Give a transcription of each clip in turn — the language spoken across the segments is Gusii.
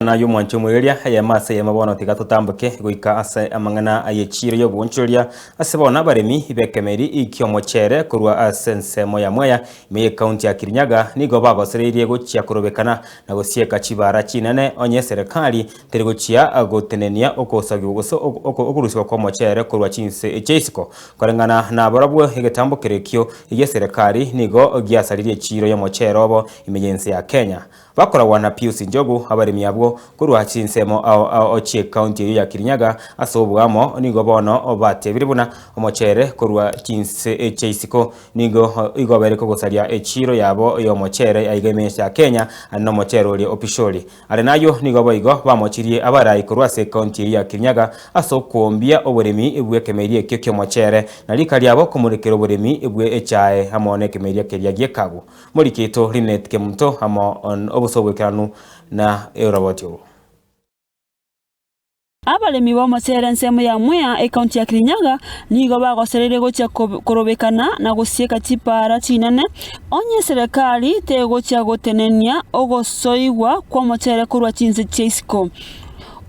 naye omwanchi omoeria, eyemo ase eyemo bono tiga totamboke goika ase amang'ana ay'echiiro y'oboonchoreria, ase bono abaremi b'ekemeri ki'omochere korwa ase ensemo ya Mwea ime y'ekaunti ya Kirinyaga nigo bagosereirie gochia korobekana na gosieka chibara chinene onye eserekari teri gochia gotenenia okosagigwa gose okorusigwa kw'omochere korwa chinse chia isiko. Koreng'ana nabarabwo egetambo kerekio gi'eserekari nigo giasaririe echiiro y'omochere obo ime y'ense ya Kenya. Bakoragwa na Pius Njogu, abaremi abwo korwa chinsemo ao ao chi'ecounty eyio ya Kirinyaga ase oboamo nigo bono batebire buna omochere korwa chinse chia isiko nigo igo bere kogosaria echiiro yabo y'omochere aiga ime ya Kenya nomochere oria o Pishori. Are nayio nigo boigo bamochirie abarai korwa ase ecounty eyio ya Kirinyaga ase okwombia oboremi bw'ekemeria ekio ki'omochere na rika riabo komorekera oboremi bwe echae amo nekemeria keria gi'ekagu. Morikeito Linet Kemunto amo obosa oboikeranu na eroboti obo. Abaremi b'omochere ensemo ya Mwea, ekaunti ya Kirinyaga, nigo bagosereire gochia korobekana na gosieka chipaara chinene, onye eserekari tegochia gotenenia ogosoigwa kw'omochere korwa chinse chia isiko,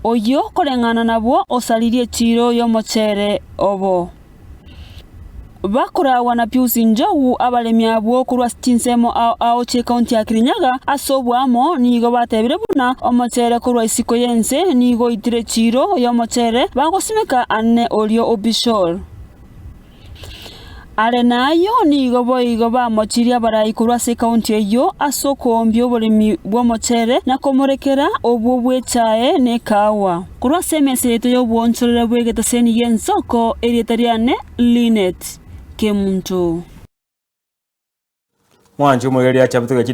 oyio koreng'ana nabwo osaririe chiiro y'omochere obo. Bakoragwa na Pius Njogu, abaremi abwo korwa ase chinsemo ao ao chi'ecounty ya Kirinyaga ase oboamo nigo batebire buna omochere korwa isiko y'ense nigo oitire chiiro y'omochere bagosimeka ane orio o Bishol. Are nayio nigo boigo bamochirie abarai korwa ase ecounty eyio ase okoombia oboremi bw'omochere na komorekera obwo bw'echae na ekahawa. Korwa ase emesa yaito y'obwoonchorere bw'egetaseni gi'ensoko, erieta riane Linet Kemunto. Mwanche omoerio achabutoke.